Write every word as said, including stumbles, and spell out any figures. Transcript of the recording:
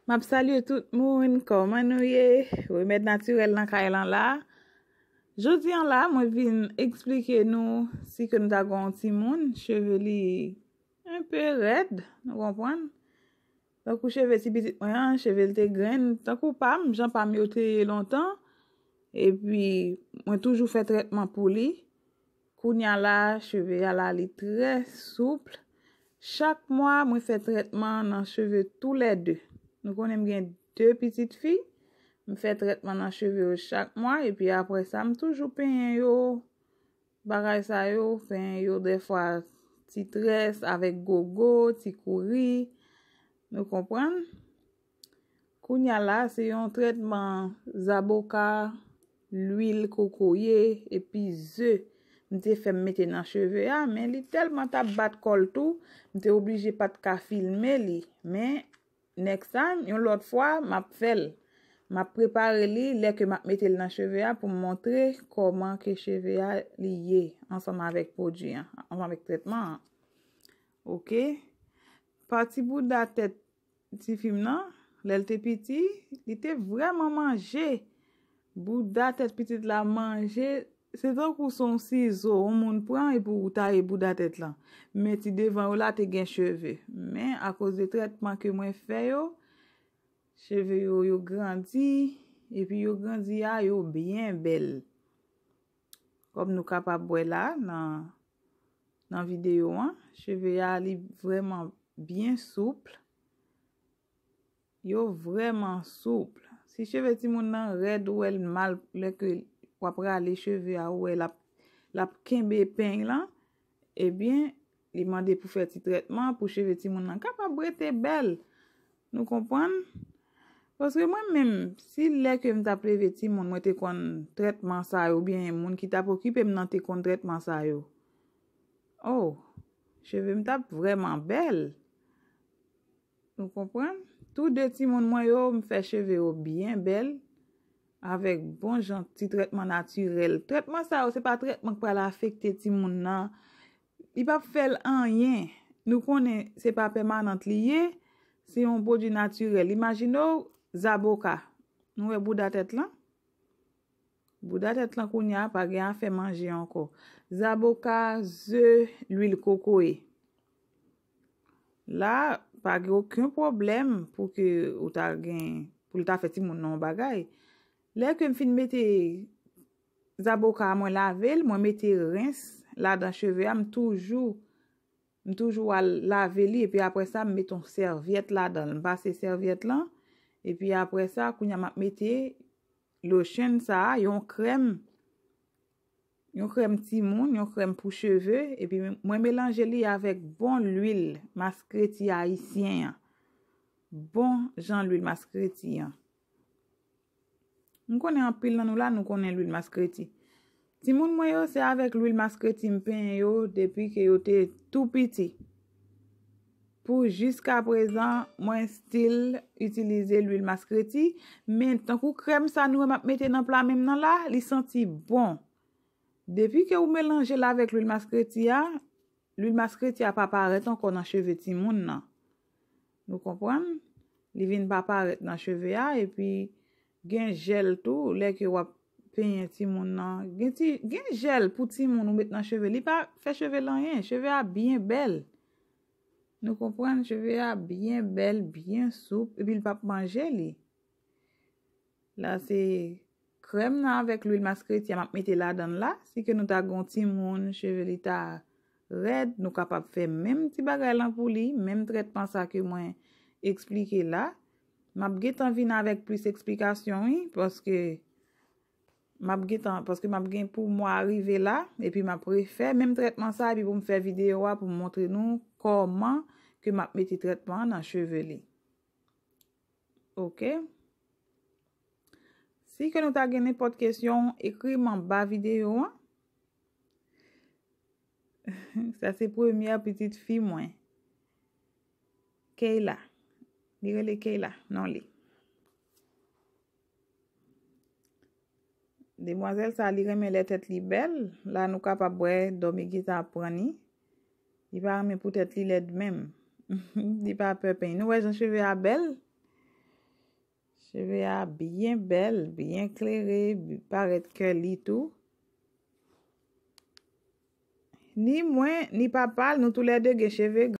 M ap salye tout moun, kòman nou ye? Remèd natirèl nan kay lan la. Jodi an la, mwen vin eksplike nou si ke nou ta gen yon timoun, cheve li enpe rèd, nou konprann? Tankou cheve ti pitit mwen an, cheve l te grenn, tankou pa m, jan pa m yo te ye lontan. Epi, mwen toujou fè trètman pou li. Kounya la, cheve a la, li trè soup. Chak mwa, mwen fè trètman nan cheve toulède. Nou konnen m gen de pitit fi. M fè trètman nan cheve yo chak mwa. Epi apre sa, m toujou penyen yo. Bagay sa yo, penyen yo dèfwa ti très avèk gogo, ti kouri. Nou konprann? Kounya la, se yon trètman zaboka, lwil kokoye, epi ze. M te fè m mete nan cheve a, men li tèlman t ap bat kò l tou, m te oblije pa t ka filme li. Men, next time, yon lòt fwa, m ap fè l. M ap prepare li lè ke m ap mete l nan cheve a pou m montre kòman ke cheve a li ye ansanm avèk pwodui an, ansanm avèk trètman an. Oke? Pati bouda tèt tifi m nan, lè l te piti, li te vrèman manje. Bouda tèt pitit la manje, se tankou se yon sizo, yon moun pran epi ou taye bouda tèt lan. Men ti devan yo la te gen cheve. Men akoz de trètman ke mwen fè yo, cheve yo, yo grandi, epi yo grandi a, yo byen bèl. Kòm nou kapab wè la nan, nan videyo an, cheve a li vrèman byen soup. Yo vrèman soup. Si cheve timoun nan rèd, ou wè l mal lè ke w ap rale cheve a, ou wè l ap, l ap kenbe peny lan, ebyen, li mande pou fè ti trètman pou cheve timoun nan kapab rete bèl. Nou konprann? Paske mwen menm, si lè ke m t ap leve timoun, mwen te konn trètman sa yo, oubyen moun ki t ap okipe m nan te konn trètman sa yo, oh, cheve m t ap vrèman bèl. Nou konprann? Tou de timoun mwen yo, m fè cheve yo byen bèl, avèk bon jan ti trètman natirèl. Trètman sa yo, se pa trètman k pral afekte timoun nan. Li p ap fè l anyen. Nou konnen se pa pèmanant li ye, se yon pwodui natirèl. Imajine w, zaboka. Nou wè bouda tèt lan? Bouda tèt lan kounya pa gen afè manje ankò. Zaboka, ze, lwil kokoye. La, pa gen okenn pwoblèm pou ke ou ta gen, pou l ta fè timoun nan yon bagay. Lè ke m fin mete zaboka a, mwen lave l, mwen mete rens ladan cheve a, m toujou, m toujou al lave li, epi apre sa, m mete yon sèvyèt ladan l. M pase sèvyèt lan, epi apre sa, kounya m ap mete lotion sa a, yon krèm, yon krèm timoun, yon krèm pou cheve, epi mwen melanje li avèk bon lwil maskreti ayisyen an. Bon jan lwil maskreti an. M konnen anpil nan nou la, nou konnen lwil maskreti. Timoun mwen yo, se avèk lwil maskreti m penyen yo depi ke yo te tou piti. Pou jiskaprezan, mwen still itilize lwil maskreti, men tankou krèm sa nou wè m ap mete nan pla men m nan la, li santi bon. Depi ke ou melanje l avèk lwil maskreti a, lwil maskreti a pa parèt ankò nan cheve timoun nan. Nou konprann? Li vin pa parèt nan cheve a, epi gen jèl tou, lè ke w ap penyen timoun nan. Gen ti, gen jèl pou timoun ou met nan cheve. Li pa fè cheve l anyen. Cheve a byen bèl. Nou konprann? Cheve a byen bèl, byen soup, epi l p ap manje li. La, se krèm nan avèk lwil maskreti a m ap mete ladan l la. Si ke nou ta gen yon timoun, cheve li ta rèd, nou kapab fè menm ti bagay lan pou li, menm trètman sa ke mwen eksplike la. M ap gentan vin avèk plis eksplikasyon, wi, paske m ap gentan, paske m ap gen pou mwa rive la, epi m ap refè menm trètman sa, epi pou m fè videyo a pou m montre nou kòman ke m ap mete trètman an nan cheve li. Oke. Si ke nou ta gen nenpòt kesyon, ekri m anba videyo an. Sa se premyè pitit fi mwen. Keyla. Li rele Keyla, non li. Demwazèl sa, li renmen lè tèt li bèl. La, nou kapab wè dòmi gentan ap pran li. Li pa renmen pou tèt li lèd menm. Li pa pè peny. Nou wè jan cheve a bèl? Cheve a byen bèl, byen klere, parèt curly tou. Ni mwen, ni papa l, nou toulède gen cheve